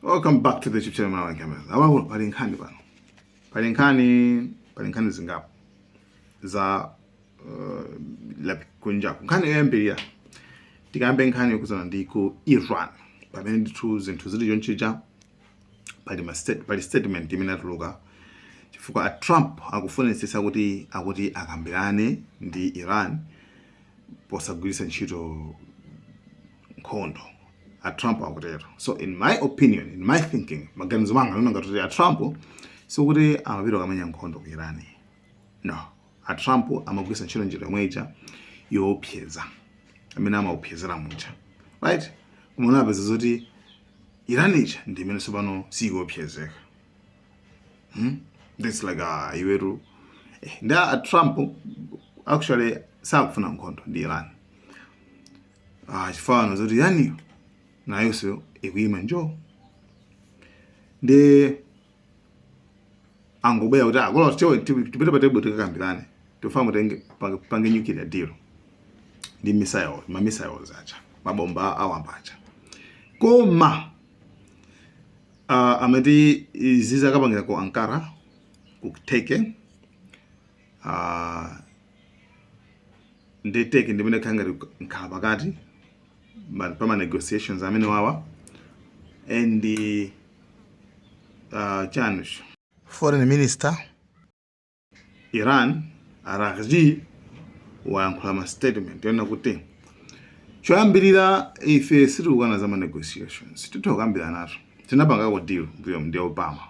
Welcome back to the YouTube channel Malawi Cameras. Awa pali nkhani pano. Pali nkhani zingapo za kunjaku. Nkhani yoyambirira, tikayambe nkhani yokhudzana ndi ku Iran, pamene ndithu zinthu zili chonchija. Pali statement imene atuluka chifukwa a Trump akufunitsitsa kuti akuti akambirane ndi Iran posagwiritsa ntchito nkhondo. A Trump akutero. So in my opinion, in my thinking, maganizo manga nona ngati a Trump sikuti amapita kukamenya nkhondo ku Iran, no. A Trump amagwiritsa ntchito njira yomwe ija yoopseza, amene amaopsezera muja, right? Koma unapeza zoti Iran ija ndi imene tsopano sikuopsezeka, This like iwetu ndi a Trump actually sakufuna nkhondo ndi Iran, chifukwa zoti Iraniyo nayonso ikuyima njo ndi angobwera kuti akolo tipite pa table tikakambirane, tifuna mutenge pange nuclear deal ndi missile, ma missiles aja, mabomba awamba aja. Koma amati izi zakapangira ku Ankara, ku Turkey. Ndi Turkey ndimene khala ngati nkhala pakati pama negotiations amene wawa. And chani, foreign minister Iran Araghchi wayankhula ma statement yona kuti choyambirira, ife sitikukana za ma negotiations, titha kukambirana nato, tinapangako deal mbuyo ndi Obama,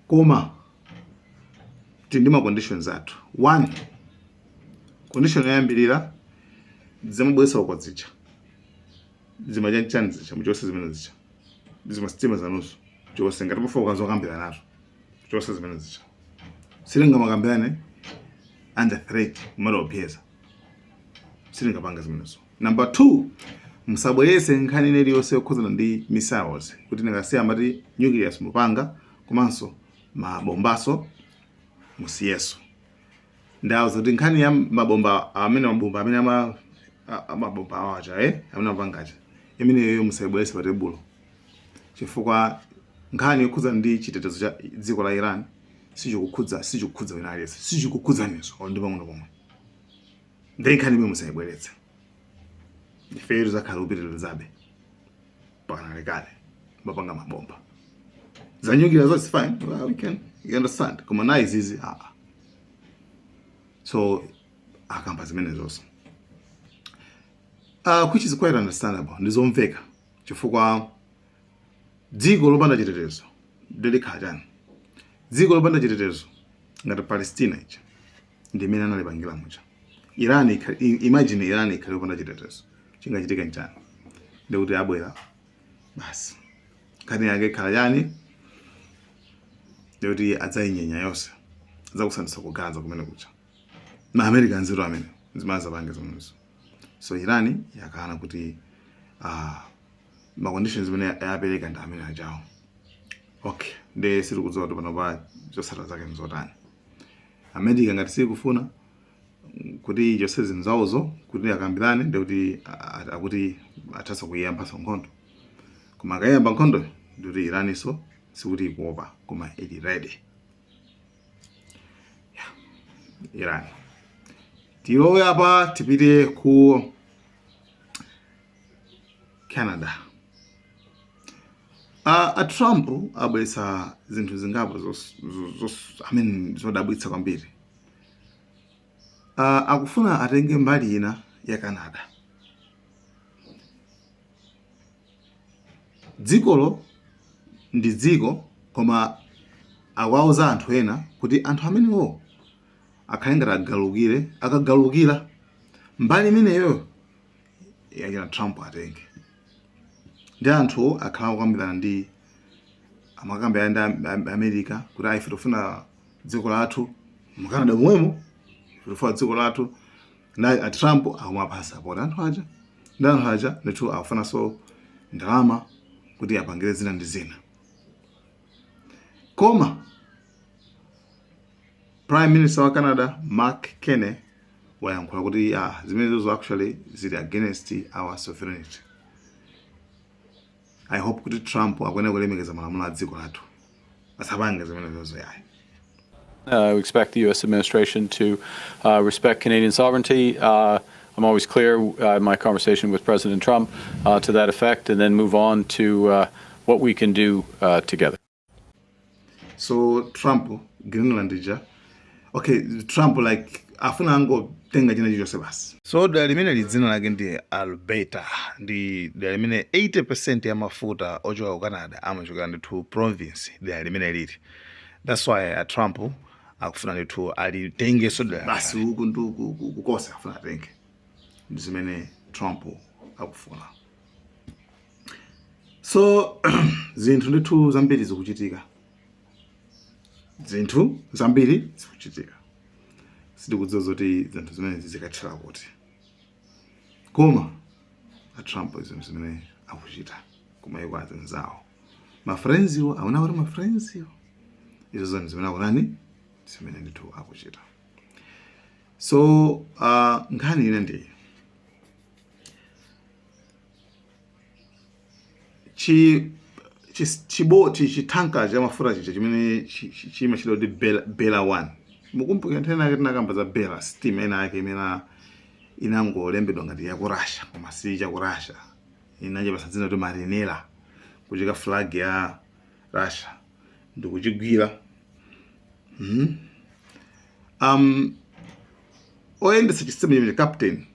koma tili ndi ma conditions athu. One condition yoyambirira, zimabweretsa uko zija zimachanchani zija, muchose zimene zija, zimasitima zanuso chose. Ngati mufoka zokambirana nato, chose zimene zija. Sitingamakambirane under threat, kumatiopseza, sitingapanga zimenezo. Number two, musabweretse nkhani ine iliyonse yokhudzana ndi missiles, kuti ndingasiya amati nuclear mupanga, komanso mabombaso musiyeso. Ndawo kuti nkhani ya mabomba amene, mabomba amene ama mabomba awacha amene amapangacha imeneyo, musayibweretse pa tebulo, chifukwa nkhani yokhudzana ndi chitetezo cha dziko la Iran sichikukhudza wina aliyense, sichikukhudzaniso ndi pang'ono pomwe. Ndi nkhani imene musayibweretse. Ifeyo zakhala kupitirizabe pakanalekale mapanga mabomba za nuclear zonse, fine, well, we can, you understand? Koma na izizi, ah. So akamba zimene zonse, which is quite understandable, ndizomveka, chifukwa dziko lopanda chitetezo ndilikhala chani? Dziko lopanda chitetezo ngati Palestina ija ndi imene analipangira muja. Iran imagine Iran ikhale yopanda chitetezo, chingachitika nchani? Ndikuti abwera basi, nkhani yake ikhala chani? Ndikuti adzayinyenya yonse, adzakusandutsa ku Gaza kumene kucha. Ma Americans iro amene zimazapange zimenezo. So Iran yakana kuti ma conditions zimene yapereka ndi amene ajawo. Okay, ndi sitikudziwa kuti panopa zotsatira zake nzotani. America ngati sikufuna kuti ichotse zinthu zawozo kuti akambirane, ndikuti akuti athatsa kuyiyambanso nkhondo. Koma akayiyamba nkhondo, ndikuti Iraninso sikuti ikuopa, koma ili ready. Yeah. Iran tilowe apa, tipite ku Canada. A Trump abweretsa zinthu zingapo I mean, zodabwitsa kwambiri. Akufuna atenge mbali ina ya Canada. Dzikolo ndi dziko, koma akuwauza anthu ena kuti anthu amenewo akhale ngati agalukire. Akagalukira mbali imeneyo yachina Trump atenge. Ndi anthu akhala akukambirana ndi, amakambirana ndi America kuti ayi, ife tikufuna dziko lathu mu Canada momwemo, ife tikufuna dziko lathu. Na a Trump akumapasa poti anthu aja, ndi anthu aja ndithu akufunanso ndalama kuti apangire zina ndi zina. Koma Prime Minister wa Canada Mark Carney wayankhula kuti zimenezo actually zili against our sovereignty. I hope kuti Trump akuyenera kulemekeza malamulo a dziko lathu, asapange zimenezozo yayi. We expect the U.S. administration to respect Canadian sovereignty. I'm always clear in my conversation with President Trump to that effect, and then move on to what we can do together. So Trump, Greenland ija, okay, Trump like afuna angotenga china chilichonse basi. So dera limene dzina lake ndi Alberta, ndi dera limene 80% ya mafuta ochoka ku Canada amachokera ndithu province dera limene lili. That's why a Trump akufuna ndithu alitengenso dera basi, uku ndi uku uku konse afuna atenge. Ndi zimene Trump akufuna. So zinthu ndithu zambiri zikuchitika, zinthu zambiri zikuchitika. Sitikudziwa zoti zinthu zimenezi zikathera kuti, koma a Trump zinthu zimene akuchita kumayiko azinzawo, ma friends-iwo aona kuti ma friends-iwo izo zinthu zimene akunani, zimene ndithu akuchita. So nkhani ina ndi chi chi chiboti, chi tanker cha mafuta chija chimene chimachita kuti Bella, Bella 1. Mukumbukira nthawi inake tinakamba za Bella, sitima ina yake imene inangolembedwa ngati ya ku Russia koma si cha ku Russia, inachipasa dzina kuti Marinera, kuchika flag ya Russia ndikuchigwira. Oyendetsa chisitima chimene, captain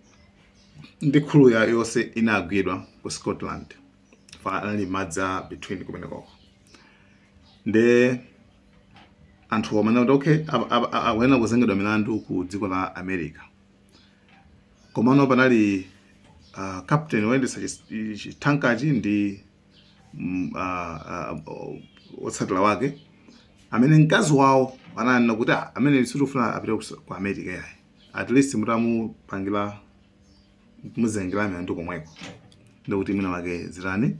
ndi crew ya yonse, inagwidwa ku Scotland. Fa anali madzi a between kumenekoko, nde anthu amene kuti okay, akuyenera kuzengedwa milandu ku dziko la America. Komano panali captain woyendetsa chi tanker-chi ndi otsatira wake amene mkazi wawo ananena kuti, "Ah, amene sitikufuna apite ku America yayi, at least mutamupangira muzengera milandu komweko, ndikuti mwina wake zitani,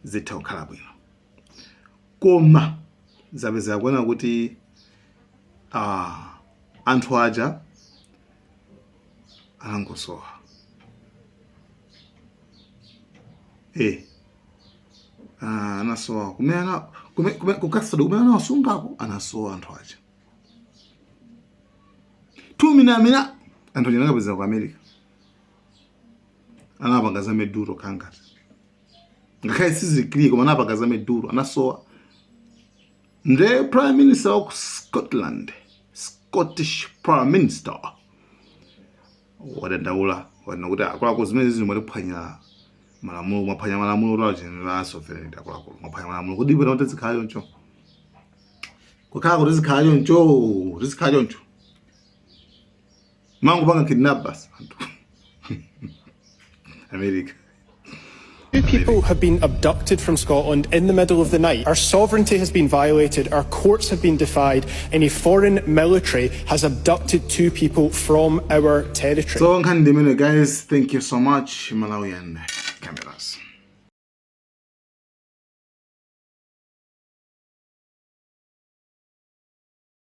zitha kukhala bwino." Koma zapezeka kuona kuti anthu aja anangosowa. Anasowa kumene ku custody kumene anawasungako, anasowa anthu aja. Tuminamina anthu aja anakapezeka ku America, anapanga za Maduro kangati, ngakhale sizili clear, koma anapanga za Maduro, anasowa. Nde prime minister wa ku Scotland, Scottish prime minister, wadandaula, wanena kuti, "Akuluakulu, zimene zizi mwatiphwanyira malamulo, mwaphwanya malamulo a sovereignty. Akuluakulu, mwaphwanya malamulo. Kodi bwino kuti zikhala choncho, kukhala kuti zikhala choncho, zikhala choncho, mangopanga kidnap basi anthu America?" Two people have been abducted from Scotland in the middle of the night. Our sovereignty has been violated, our courts have been defied, and a foreign military has abducted two people from our territory. So nkhani ndimene, guys. Thank you so much, Malawian Cameras.